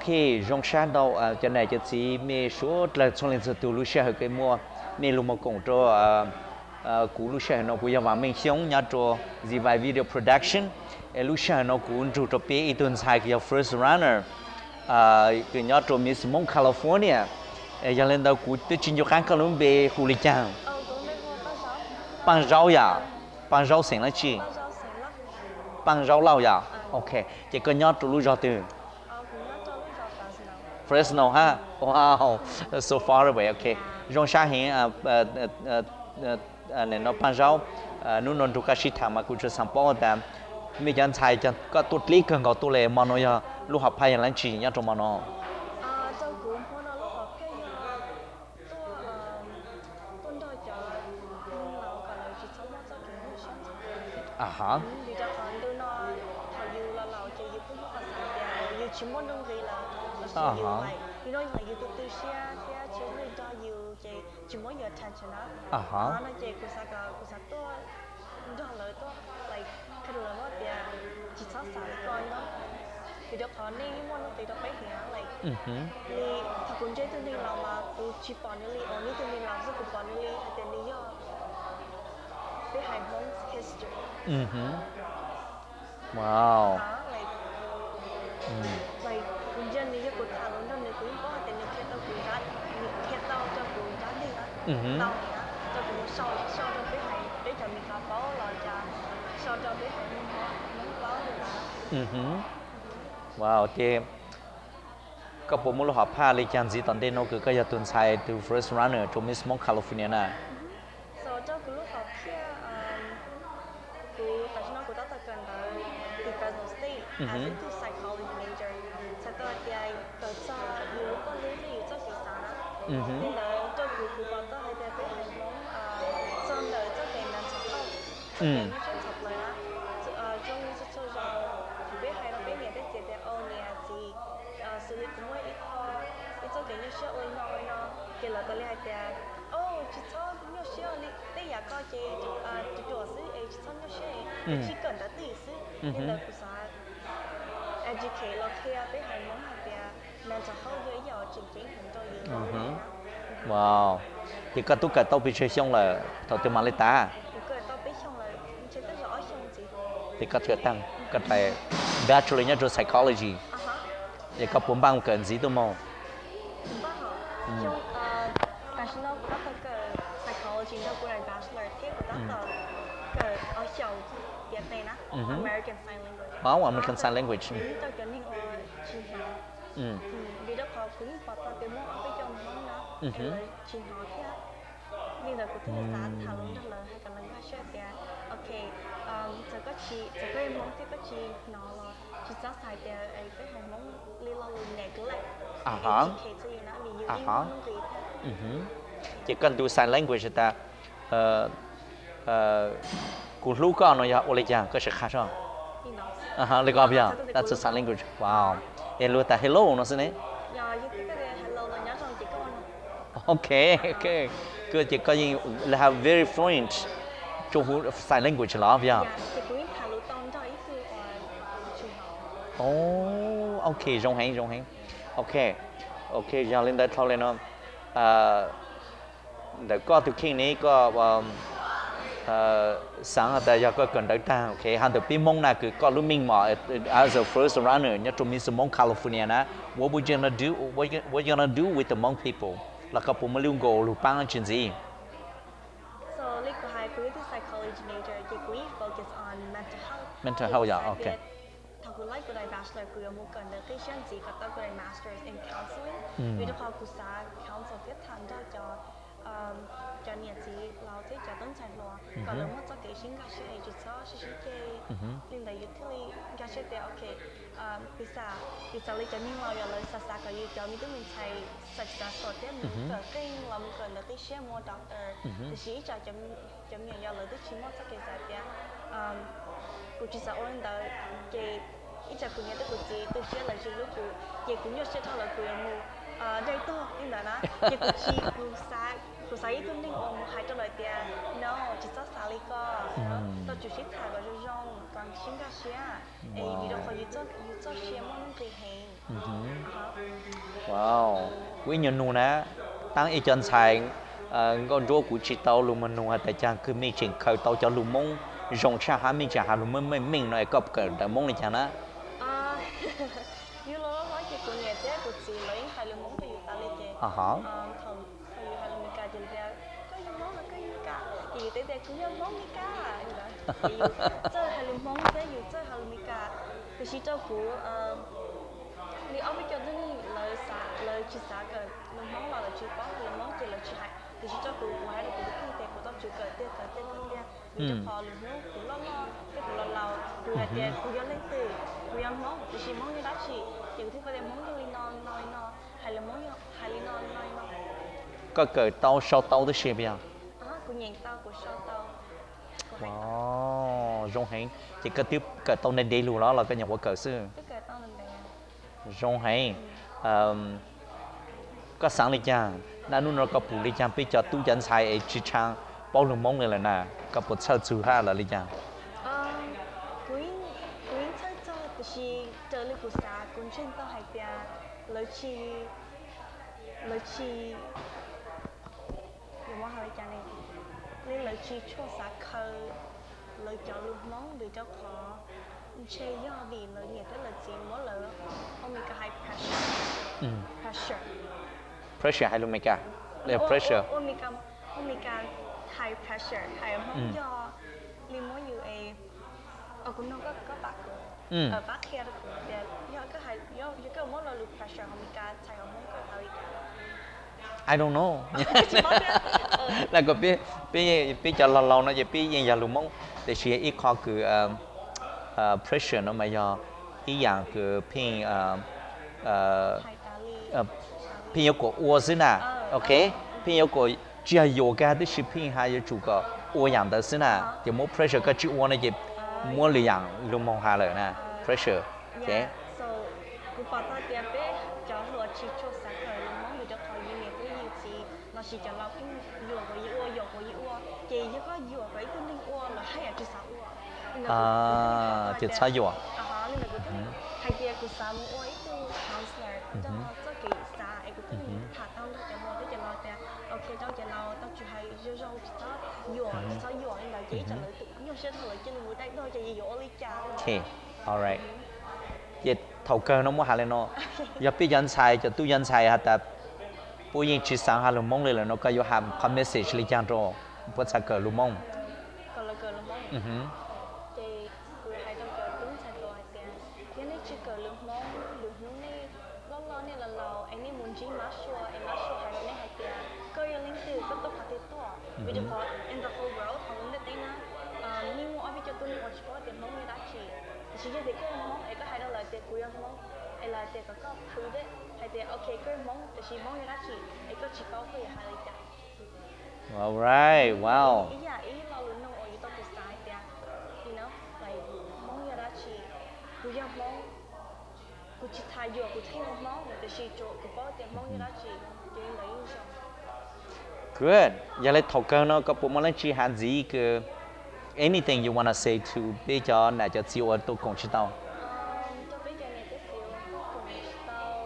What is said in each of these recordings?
Ok, zoo sab ntau cov nam cov txiv mej suav dlawg txhua leej txhua tug lub sij hawm kws muaj mej lug moog koom rua kuv lub sij hawm no. Kuv yog Vam Meej Xyooj nyob rua Zivai Video Production. Es lub sij hawm no kuv nrug rua peb ib tug ntxhais kws yog first runner kws nyob rua Miss Hmoob California. Yog le ntawd kuv twb tsi ncu qaab koj lub npe hu le caag? Paaj Zaub yom? Paaj Zaub xeem dlaab tsi? Paaj Zaub Lauj yom? Ok, ces koj nyob rua lub zog twg? Fresno hab? Wow, so far away. Ok, zoo sab heev. No Paaj Zaub, nub nua nrug koj sib tham mas kuv tsuas xaav paub tas mej cov ntxhais koj tuaj dlib kawg nkaus tuaj le, mo no yog lub hom phaj yog dlaab tsi nyob rua mo no? Yus tsis muaj nrog yus attention na. Qhov no ces kuv xav kom kuv xav tuaj nrog lawv tuaj, like, qhia rau lawv paub tias tsis txhob xav li ko no, vim rau qhov nej yeej muaj nuj nqis rau peb heev. Like, li thaum kuv ntsib tug neeg laus mas kuv tsis pom nws li, o, nws tug neeg laus xwb kuv pom nws li hais tias nws yog peb haiv Hmoob history. Wow. Like, kuv ntsia nws yog kuv tham lus nrog nws, kuv yeej paub hais tias nws qhia tau kuv, nws qhia tau rau kuv zaj neeg tau, rau kuv sau, sau rau peb haiv, peb cov Meskas paub los yog sau rau peb haiv Hmoob paub li ntawd. Wow, ces koj puas muaj lub hom phaj li caag ntxiv tom ntej no kws koj yog tug ntxhais tug first runner rua Miss Hmoob California na? So rau kuv lub hom phiaj, kuv tam sim no kuv tab tom kawm ntawv tim Fresno State as ib tug psychology major, txhais tau hais tias kawm txog yus lub koj hlub thiab yus txoj kev xav na. Li ntawd rau kuv, kuv pom tau hais tias peb haiv Hmoob txog ntawm txoj kev mental health, txoj kev nyob siab txhua plaws na, zoo li txhua txhua zaus peb hais rau peb niam peb txiv tias, o niam txiv, xws li kuv muaj ib qho, ib txoj kev nyuaj siab ua li no ua li no, ces lawv tau li hais tias, o tsis txhob nyuaj siab li, tej yam ko ces ruam ruam xwb es tsis txhob nyuaj siab, koj cia li kawm ntawv twj ywm xwb. Li ntawd kuv xav educate los qhia peb haiv Hmoob hais tias mental health yog ib yam tseem ceeb heev rau yus. Wow, ces koj tub kawm tau pes tsawg xyoo lawm thaum twg mam li tas? Kuv kawm tau peb xyoos lawm, ntshe tej zaum ob xyoos ntxiv. Ces koj txawm taag koj daim bachelor nyob rau psychology, ces koj puas npaj kawm ntxiv tuaj moog? Tam sim no kuv tab tom kawm psychology nrog kuv daim bachelor thiab kuv tab tom kawm ob xyoos piav tes na, American Sign Language. American Sign Language. Kuv yeej tau cov neeg uas tsis hnov, vim rau qhov kuv yeej pom tau tias muaj ob peb co Hmoob na, es lawv tsis hnov thiab. Li ntawd kuv thiaj li xav tham lus nrog lawv hais kom lawv nkag siab tias, ok, txawm koj tsis, txawm koj yog Hmoob thiab koj tsis hnov los tsis txhob xav tias peb haiv Hmoob li lo lus neglect, educate txog yus na, vim yus yeej muaj nuj nqis thiab. Ces koj ntu sign language tas kuv hlub koj no yog ua li cas, koj sim qha soj. Li ko yog, that's a sign language. Wow. Es luag tas hello no xwb ne? Ok, ok. Ces koj yeej have very fluent rau hauv sign language los yog? Ok, zoo heev, zoo heev. Ok, ok, yog li ntawd dhau li no, ntawm koj tus kheej ne, koj xaav has tas yog koj kawm ntawv taag, ok, has ntawm peb Hmoob na kws koj lub meej mom as a first runner nyob rau Miss Hmoob California na, what you gonna do, what you gonna do with the Hmong people? Los koj puas muaj lub goal lug paab tsi ntxiv? So li kuv hais, kuv yog tug psychology major ces kuv yeej focus on mental health. Mental health, yeah, ok. Thaum kuv laij kuv daim bachelor kuv yuav mus kawm ntawv qib siab ntxiv kom tau kuv daim masters in counseling, vim rau qhov kuv xav counsel thiab tham nrog cov, cov niam txiv laus thiab cov tub ntxhais hluas kom lawv muaj txoj kev sib nkag siab es tsis txhob sib sib ceg. Li ntawd yus thiaj li nkag siab tias ok, piv xam, piv xam li cov neeg laus yog lawv xav xav kom yus cov me tub me ntxhais successful thiab mus kawm qeej los mus kawm ntawv qib siab mus ua doctor, tiam sis ib tsam cov me nyuam yog lawv twb tsis muaj txoj kev xav tias kuv tsis xav ua li ntawd, ces ib tsam kuv niam thiab kuv txiv tu siab lawv tsis hlub kuv, ces kuv nyuaj siab dhau lawm kuv yuav mus daij tuag li ntawd na. Ces kuv tsis, kuv xav, kuv xav ib tug neeg uas mus hais rau lawv tias no, tsis txhob xav li ko, tau tsum sib tham kom zoo zoo. sib nkag siab, es vim rau qhov yus txoj sia muaj nuj nqis heev. Wow, kuv ib nyuag nug na, taab ib co ntxhais nkauj nruab kuv tsis tau lus mus nug has tas caag kws mej tseem khaws tau cov lug Moob zoo tshaj hab mej tseem has lug meej meej no es koj kawm ntawv Moob le caag na? Yug los loj ces kuv niam thiab kuv txiv lawv yeej hais lus Hmoob rau yus tas li ces thaum yus hais lus Meskas ces lawv tias koj yog Hmoob los koj yog Meskas, ces yus teb tias kuv yog Hmoob Meskas. Ces yus txawj hais lus Hmoob thiab yus txawj hais lus Meskas, tiam sis rau kuv li ob peb co tug neeg lawv tsis xav kawm lus Hmoob los lawv tsis paub hais lus Hmoob ces lawv tsis hais, tiam sis rau kuv, kuv hais rau kuv tus kheej tias kuv tau tsum kawm tiag kawm tiag kawm tiag, vim rau qhov lwm hnub kuv loj loj thiab kuv laus laus kuv hais tias kuv yog leej twg, kuv yog Hmoob tiam sis Hmoob yog dab tsi, ces kuv thiaj paub tias Hmoob yog li no no li no, hais lus Hmoob yog hais li no no li no. Koj kawm tau sau tau tib si puas yog? Kuv nyeem tau, kuv sau tau. Zoo heev. Ces koj twb kawm tau ntev ntev lug los los koj nyuam qhuav kawm xwb? Zoo heev. Koj xaav li caag, naj nub no koj pum li caag peb cov tub cov ntxhais es tsis tshua paub lug Moob li lawm na, koj puas txhawj txug hab los li caag? Kuv yeej txhawj txog tiam sis raws li kuv xav kuv ntseeg tau hais tias lawv tsis, lawv tsis, yuav muab hais li cas ne, li lawv tsis tshua xav khaws lawv cov lus Hmoob vim rau qhov ntshe yog vim lawv niam thiab lawv txiv muab lawv ua Meskas hais pressure, pressure, pressure hais lus Meskas, pressure, ua Meskas hais pressure hais Hmoob yog li muab yus es, kuv nug koj, koj pab kuv, pab qhia rau kuv tias yog koj muab lo lus pressure hauv Meskas txhais hauv Hmoob koj hais li cas? I don't know. Lawv kuj, peb cov laus laus no ces peb yeej yog lus Hmoob, tiam sis ib qho kws pressure no mas yog ib yaam kws pheej, pheej yuav kom ua xwb na. Ok, pheej yuav kom, tsis yog yuam kag tib si, pheej has yuav tsum kom ua yaam ntawd xwb na. Ces muab pressure koj tsis ua no ces muab lwm yaam lug moog has lawm na. Pressure. Kuv pom tau tias peb cov hluas tsis tshua xav kawm lus Hmoob vim rau qhov yus niam thiab yus txiv lossis cov laus pheej yuam kom yus ua, yuam kom yus ua, ces yog koj yuam kom ib tug neeg ua los haj yam tsis xav ua. Ces txhob yuam. Li ntawd kuv thiaj hais tias kuv xav mus ua ib tug counselor rau txoj kev xav es kuv thiaj tham tau nrog cov hluas thiab cov laus tias ok, rau cov laus tau tsis hais zoo zoo, tsis txhob yuam, tsis txhob yuam li ntawd ces ib tsam lawv nyuaj siab thaum lawv cia li mus dai dog ces yus yuav ua li cas. Ces thaum kawg no muab has li no, yog peb cov ntxhais, cov tub cov ntxhais has tas puab yeej tsis xaav has lus Moob li lawm no koj yuav has qhov message li caag rau puab txhais kawm lus Moob? Ces kuv hais rau cov tub ntxhais hluas hais tias yog nej tsis kawm lus Hmoob, lwm hnub nej loj loj nej los laus es nej mus ntsib mab sua es mab sua hais rau nej hais tias koj yog leej twg, koj tuaj qhov twg tuaj, vim rau qhov in the whole world, hauv lub ntiaj teb na, yeej muaj ob peb co tug neeg uas tsis paub tias Hmoob yog dab tsi. Tiam sis yog tias koj yog Hmoob es koj hais rau lawv tias kuv yog Hmoob, es lawv tias kom koj prove it hais tias ok koj yog Hmoob tiam sis Hmoob yog dab tsi es koj tsis paub koj yuav hais li cas. Alright, wow. Ib yam ib lo lus nug uas yus tau tus xav hais tias, you know, like, Hmoob yog dab tsi? Kuv yog Hmoob, kuv tsis txhais yuam kuv thiaj yog Hmoob, tiam sis tsuas kuv paub tias Hmoob yog dab tsi, ces li ntawd yeej zoo. Good. Yog li thaum kawg no koj puas muaj leej twg has ntxiv kws anything you wanna say to peb cov nam cov txiv uas tuaj koom tsis tau? Rau peb cov nam cov txiv uas tuaj koom tsis tau,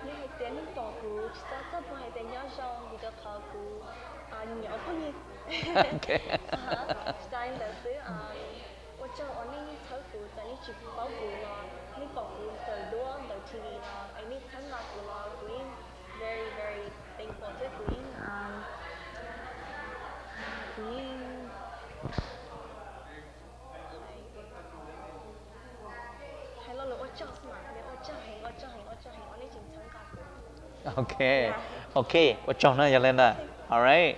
yog hais tias nej pom kuv tsis txhob txog puag hais tias nyob zoo vim rau qhov kuv nyiam ua phooj ywg. Tsis tas li ntawd xwb, ua tsaug uas nej yeej txhawb kuv txawm nej tsis paub kuv los nej pom kuv ntawm duab ntawm T V los es nej txhawb nqa kuv los kuv yeej very very thankful thiab kuv yeej, kuv yeej hais lo lus ua tsaug xwb mas, ua tsaug heev, ua tsaug heev, ua tsaug heev uas nej tseem txhawb nqa kuv. Ok, ok, ua tsaug na yog li ntawd. Alright.